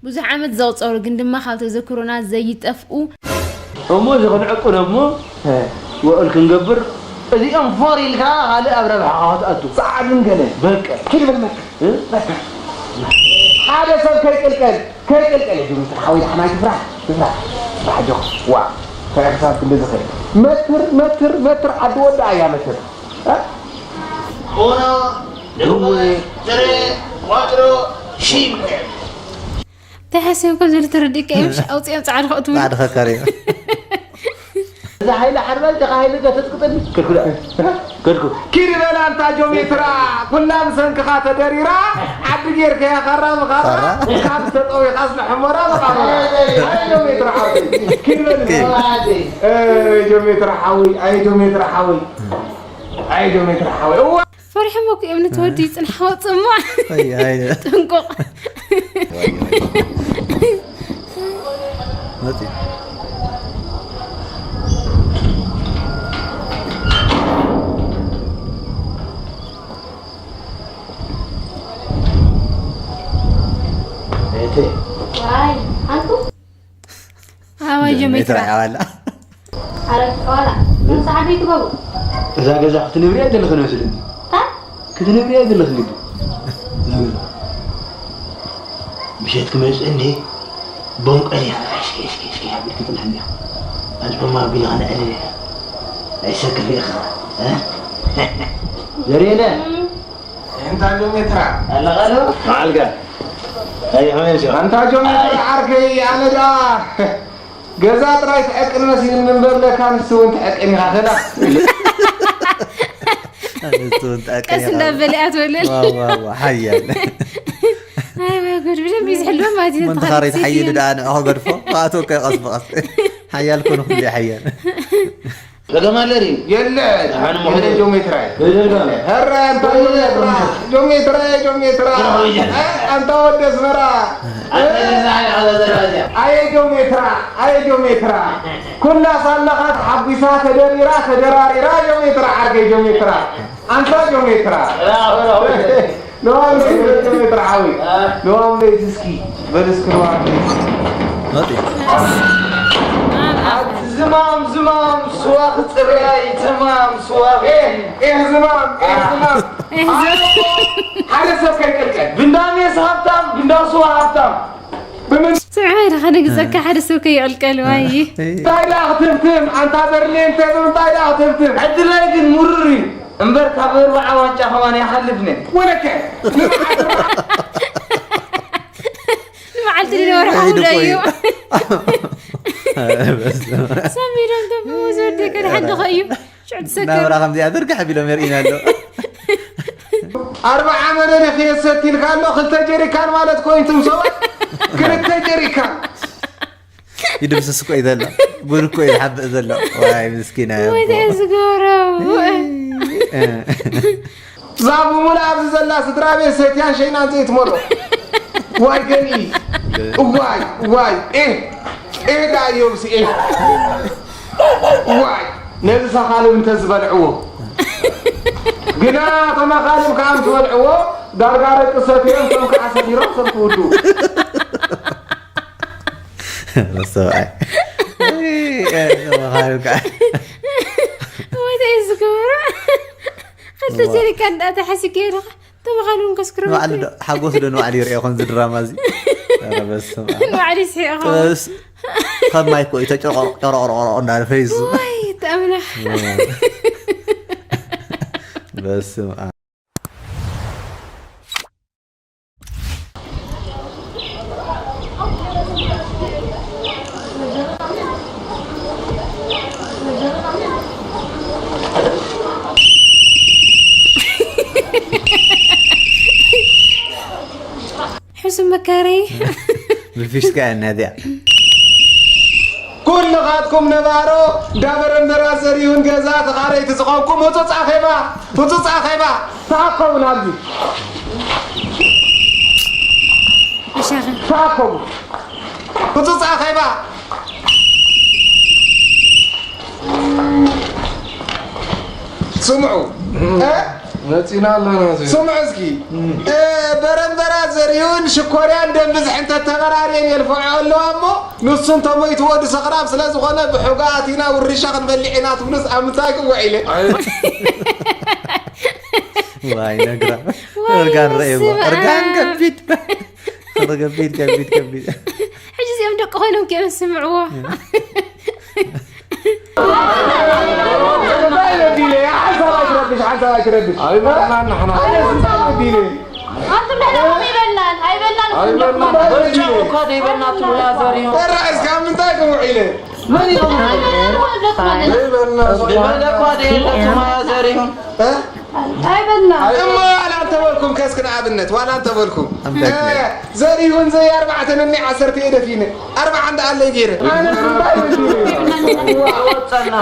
ብዙሕ ዓመት ዘቑጸሩ ግን ድማ ካብ ተዘክሮና ዘይጠፍኡ። እሞ እዚ ክንዕቅኖ እሞ ውዕል ክንገብር፣ እዚኦም ፎር ኢልካ ካልእ ኣብ ረብሓኻ ክትኣቱ። ጻዕድን ገለ። በቃ። ኪድ በል መት። እ? መት። ሓደ ሰብ ከይቅልቀል፣ ከይቅልቀል እዩ። ሓወይ ደሓን ኣይትፍራሕ፣ ትፍራሕ። ኣጆኻ። ዋ። እንታይ ክሳብ ክንዲ ዝኽእል። መትር፣ መትር፣ መትር፣ ዓዲ ወዳ እያ መትር። እ? ኡኖ፣ ዱወ፣ ትሬ፣ ኳትሮ፣ ሲንኬ። እንታይ ሓሲቦም ከም ዘለዉ ተረዲእካ እዮም፣ ምሽ ኣውፂኦም ፃዕሪ ከእትዉ። ፃዕሪ ከካሪ። እዛ ሓይሊ ሓርባይ፣ እዛ ሓይሊ ገተፅቅጥኒ። ከድኩ ዳ። ከድኩ። ኪድ በል ኣንታ ጆሜትራ፣ ኩላ ብሰንክኻ ተደሪራ፣ ዓዲ ጌርካያ ካራ ብኻራ፣ ካራ? ካብ ዝተጠዊኻስ ንሕሞራ ብቓሞራ። ኣይ ጆሜትራ ዓርከይ፣ ኪድ በል። ኪድ። ኣይ ጆሜትራ ሓወይ፣ ኣይ ጆሜትራ ሓወይ፣ ኣይ ጆሜትራ ሓወይ። እዋ! ፈሪሖም እኮ እዮም፣ ነቲ ወዲ ይጽንሓ ወጽእ እሞ። ኣይ፣ ኣይ። ጥንቁቕ። መጺ። እቴ። ዋይ፣ ኣንቱ? ኣዋይ፣ ጀሜትራ። ጀሜትራ ያዋላ። ኣረ፣ ዋላ፣ ምስ ዓበይቲ በሉ። እዛ ገዛ ክትነብርያ ዘለኺ ነው መስለኒ። ታ? ክትነብርያ ዘለኺ ግዲ። እዛ ገዛ። ምሸት ክመጽእ እንዴ? ቦንቀል ኢኻ፣ እሽኪ፣ እሽኪ፣ እሽኪ፣ ሓቢርኪ ትብለኒ ኢኻ። ኣልበማ ኣቢልኻ ንዕልል ኢኻ። ኣይሰክፍ ኢኻ። እ? ዘርየነ። እም። እንታ ጆሜትራ። ኣለኻ ዶ? መዓልካ። ኣይ፣ ከመይ መሲኻ? ኣንታ ጆሜትራ ዓርከይ፣ ኣነ ደኣ ገዛ ጥራይ ትዕቅን መሲልኒ እምበር ለካ ንሱ እውን ትዕቅን ኢኻ፣ ከላ። ንሱ እውን ትዕቅን ቀስ ኢኻ። እንዳበለ እያ ትበልል። ዋው፣ ዋው፣ ዋው፣ ሓያል። ኣይ፣ ወይ ጉድ፣ ብደንብ እዩ ዝሕልወም ማለት እዩ፣ ምንቲ ተኻሪት ተኻሪት ሓይሉ ሲኪ። ደኣ ንዕኹ ገድፎ፣ ኣቶ ከ ቀስ ብቐስ። ሓያል ኮኑ ኩሉ ሓያል። ጸገም ኣለ ድዩ? የለ፣ ደሓን እሞ የለ፣ ሕደር። ጆሜትራይ። ሕደር ደኣ። ሀረ፣ ኣንታ ጆሜትራ፣ ጆሜትራይ፣ ጆሜትራ። ጆሜትራ። እ፣ ኣንታ ወዲ ኣስመራ። ኣንታ እ፣ ጆሜትራ፣ ኣንታ ጆሜትራ። ኣየ ጆሜትራ፣ ኣየ ጆሜትራ። ኩላ ሳለኻ ተሓጒሳ፣ ተደሪራ፣ ተደራሪራ፣ ጆሜትራ፣ ዓርከይ ጆሜትራ። ኣንታ ጆሜትራ። ራ፣ ራ፣ ራ። ለዋም ለይቲ ሜትር ሓዊ። አ። ለዋም ለይቲ እስኪ፣ በል እስኪ ለዋም ለይቲ። መጢ። ዝማም፣ ዝማም፣ ስዋ ክጽርያ እዩ፣ ትማም፣ ስዋ። ኤህ፣ ኤህ፣ ዝማም፣ ኤህ፣ ዝማም። ኤህ፣ ዝማም። ሓደ ሰብ ከይቀልቀል። ብንዳ ሜስ ሃብታም፣ ብንዳ ስዋ ሃብታም። ብምን- ስምዐ፣ ሓደ ግዘካ ሓደ ሰብ ከይቀልቀል፣ ዋይ። እንታይ ደኣ ክትብትም፣ ኣንታ በርሌን፣ እንታይ ደኣ ክትብትም። ዕድለይ ግን ምሩር እዩ። እምበር ካብ ኣርብዓ ዋንጫ ከማን ይሓልፍኒ። ወለከ፣ ንመዓልቲ ድነ ወርሒ ሓውሎ እዩ። ሰሚዶም ተብሞ ዝወደቀ ድሓን ድኸ እዩ። ሽዑ ትሰክር። ናብራ ከምዚኣ ዝርግሕ ቢሎም የርእይና ኣሎ። ኣርብዓ መደድ ክየሰት ኢልካ ኣሎ፣ ክልተ ጀሪካን ማለት ኮይኑ ትም ሰባት፣ ክልተ ጀሪካን። ይድምስስ እኮ እዩ ዘሎ። ጉድ እኮ እዩ ዝሓብእ ዘሎ። ዋይ ምስኪና ወይ ያቦ። ተዝገረው። እ። እዛ ብምሉእ ኣብዚ ዘላ ስድራ ቤት ሰትያን ሸይናን ዘይትመሎ። ዋይ ገንኢ። እዋይ፣ እዋይ። ኤ፣ ኤ ዳ እዮም ሲ ኤ። እዋይ፣ ነዚ ሰኻልብ እንተ ዝበልዕዎ። ግና እቶም ኣኻልብ ከኣ ምስ በልዕዎ፣ ዳርጋ ደቂ ሰትዮም፣ እቶም ከኣ ሰቲሮም፣ እቶም ክውድኡ። ሰብኣይ። ተመኻሪ ከዓ። ወይ እንታይ እዩ ዝገብሮ? ክልተ ጀሪካን እንዳተሓሲከ ይረኸ-፣ ተመኻሪ እውን ከስክሮ ንባዕሉ መጥቶ ዶ-፣ ሓጎስ ዶ ንባዕሉ ይርእዮ ከምዚ ድራማ እዚ? ኧረ በስመ ኣብ። ንባዕሉ ይስሕቕ ኸው። ጥብስ ከም ማይ እኮ እዩ ተጨቆ-፣ ጨሮቆሮቆሮ እንዳበለ ፈይዙ። ወይ፣ እቲ ኣምላኽ። በስመ ኣብ። ሕሱም መካረይ። ብፊሽካ እያ እናዚኣ። ኩልኻትኩም ነባሮ እንዳ በረንበራ ዘሪሁን ገዛ ተኻረይቲ ዝኾንኩም ህጹጽ ኣኼባ፣ ህጹጽ ኣኼባ ተኣከቡ ናብዚ። እሻኸ። ተኣከቡ። ህጹጽ ኣኼባ። ስምዑ። እ? መጺና ኣለና። ስምዑ እስኪ። እ፣ በረምበራ ዘሪሁን ሽኮርያን ደም ብዝሒ እንተተበራርየን የልፈዖ ኣለዋ እሞ፣ ንሱ እንተሞይትዎ ድሰኽራብ ስለ ዝኾነ ብሑጋ ኣቲና ውርሻ ክንበልዕ ኢና ትብሉስ ኣብ ምንታይ ክውዕ ኢለ? ዋይ ነግራ። እርጋን ረእይዎ። እርጋን ከቢድ። ከቢድ ከቢድ ከቢድ። ሕጂ እዚኦም ደቂ ኮይኖም እዮም ዝስምዕዎ። ኣንቱም ንሕና ከምኡ ይበልናን ኣይበልናን በጃ እኳ ደይበልና ትብሉና ዘሪሁ ራእስካ ምንታይ ክውዒለ ይበለ እኳ ደየለ ትማያ ዘሪሁ ኣይበልና እሞ ዋላ እንተበልኩም ከስክ ንኣብነት ዋላ እንተበልኩም ዘሪሁን ዘይ ኣርባዕተ ነኒ ዓሰርተ እየ ደፊነ ኣርባዓ እንዳ ኣለይ ገይረ ወፀና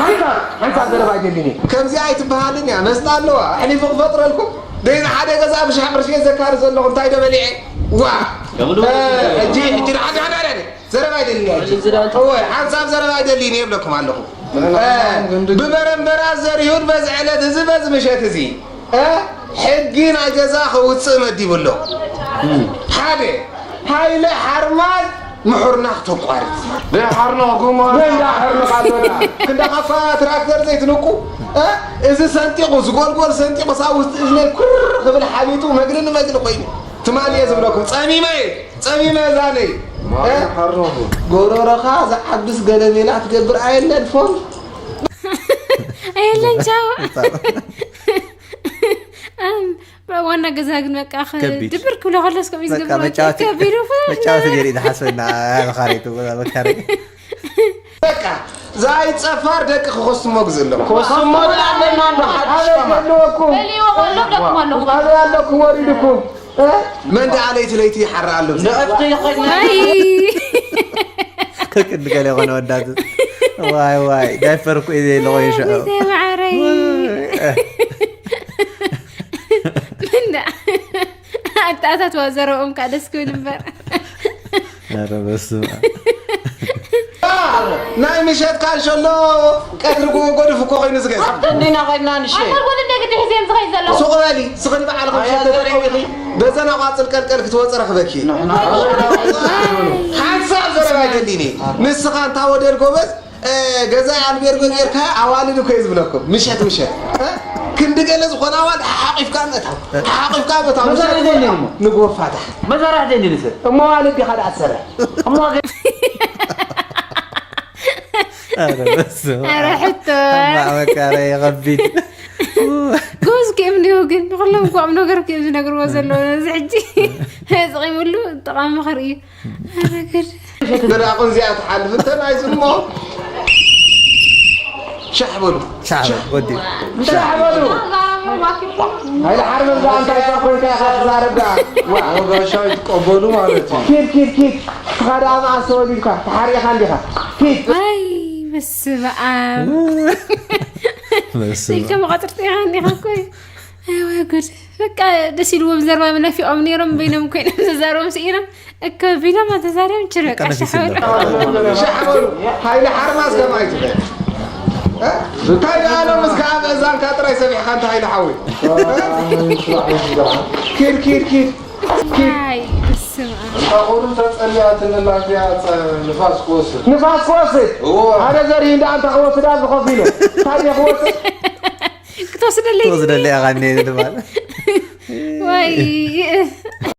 ሓንሳብ ዘረባ ኣይደልን እየ ከምዚ ኣይትበሃልን እያ መስጣ ኣለዋ ኣሕሊፉ ክፈጥረልኩም ደይዚ ሓደ ገዛ ብሻሕ ቅርሺ እየ ዘካሪ ዘለኹ እንታይ ደበሊዐ ዋ ሕጂ ሕጂ ሓደ ሓደ ሓደ ዘረባ ኣይደልን እያ ሕጂ እወ ሓንሳብ ዘረባ ኣይደልን እየ ይብለኩም ኣለኹ ብበረምበራ ዘሪሁን በዚ ዕለት እዚ በዚ ምሸት እዚ ሕጊ ናይ ገዛ ከውፅእ መዲቡ ኣሎ ሓደ ሃይለ ሓርማዝ ምሑርና ክተቋርፅ ደይ ሓርነኹም ክንዳ ሓርነኻ ኣሎና ክንዳ ካፋ ትራክተር ዘይትንቁ እዚ ሰንጢቑ ዝጎልጎል ሰንጢቑ ሳ ውስጥ እዝነይ ኩር ክብል ሓቢጡ መግሪ ንመግሪ ኮይኑ ትማሊ እየ ዝብለኩም ፀሚመ እየ ፀሚመ እዛነይ ሓርነኹም ጎሮሮኻ ዝዓብስ ገለሜላ ትገብር ኣየለን ፎን ኣየለን ቻው ዋና ገዛ ግን በቃ ከቢድ። ድብር ክብሎ ከለስ ከምኡ በቃ ዝገብር መጫወቲ ከቢዱ መጫወቲ ገይሩ ዝሓስበና መኻሪቱ መካሪ በቃ ዛይ ፀፋር ደቂ ክኸስሞ ግዝሎም ኮስሞ ኣለና እንዶ ሓድሽ ከማ ዘለወኩም በሊዎ ከሎ ደኩም ኣለኹ ኣበይ ኣለኩም ወሪድኩም መን ደኣ ለይቲ ለይቲ ይሓር ኣሎ ንዕፍቲ ይኸድና ኣይ ክቅድ ገለ የኾነ ወዳት ዋይ ዋይ ዳይፐር እኮ እዩ ዘለኾ ይሽዑ ቤተይ ማዓረይ ምንዳ ኣታታት ዋዘረኦም ከዓ ደስ ክብል እምበር ኧረ በስመ ኣብ። ናይ ምሸት ካልሸሎ ቀትሪ ጎ- ጎድፍ እኮ ኮይኑ ዝገዝ እንዲና ኸድና ንሸ ኣንተ ጎል እንደ ግዲ ሒዘም ዝኸይ ዘለኹ ሱቕ በሊ ስኽን በዓል ኣያ ከምሸተተዊኺ በዘና ቋፅል ቀልቀል ክትወፅ ረኽበኪ ሓንሳብ ዘረባ ኣይደሊኒ ንስኻ እንታ ወደል ጎበዝ ገዛ ኣልቤርጎ ጌርካ ኣዋልድ እኮ እዩ ዝብለኩም ምሸት ምሸት ክንዲ ገለ ዝኾነ ኣዋልድ ሓሓቂፍካ ምእታው ሓሓቂፍካ ምእታው ምሸት ንጎፋታ መዛራሕ ደሊ ንሰ እሞ ኣዋልድ ዲኻ ደኣ ትሰርሕ እሞ ኧረ በስመ ኧረ ኣብ። ሕቶ ማዕበቃረ የኸቢድ ጎዝ ክእም እንዲሁ ግን ንኩሎም ቁም ነገር ክእም ዝነግርዎ ዘለዎ ነዚ ሕጂ ዝቂምሉ ጠቃሚ ምኽሪ እዩ ኧረ ግድ ደራቁን እዚኣ ትሓልፍ እንተ ናይ ዝሞ ሻሕ በሉ ሻዕበ ወዲ ሻሕ በሉ ዛረሙ ዋኪ ሃይለ ሓርመን ዛ እንታይ ዛ ኮይንካ ኢኻ ትዛረብ ዳ ወጋሻ ይትቀበሉ ማለት እዩ ኪድ ኪድ ኪድ እስኻ ደኣ መኣስ ተወሊድካ ተሓሪኻ እንዲኻ ኪድ ኣይ በስመ ኣብ በስመ ኢልካ መቐፅርቲ ኢኻ እንዲኻ እኮ እዩ። ኣይ ወይ ጉድ በቃ ደስ ኢልዎም ዘረባ መናፊቖም ነይሮም በይኖም ኮይኖም ተዛረቦም ስኢኖም እከቢሎም ኣተዛሪቦም ችር በቃ ቀነፊስ ሻሓወል የለ። ሻሕ በሉ ሃይለ ሓርማዝ ከማይ ትበል እንታይ ደኣ ሎምስ ከዓ ምእዛንካ ጥራይ ሰፊሕካ እንተ ሃይለ ሓወይ ኪድ ኪድ ኪድ ኣይ በስመ ኣብ እንታ ኾኑ ተጸሊያ ትንላትያ ንፋስ ክወስድ ንፋስ ክወስድ እዎ ሓደ ዘርኢ እንዳ ኣንታ ክወስዳ ዝኸፊሉ እንታይ ድየ ክወስድ ክትወስደለይ ትወስደለ ኢኻ እኒአ ዝባል ወይ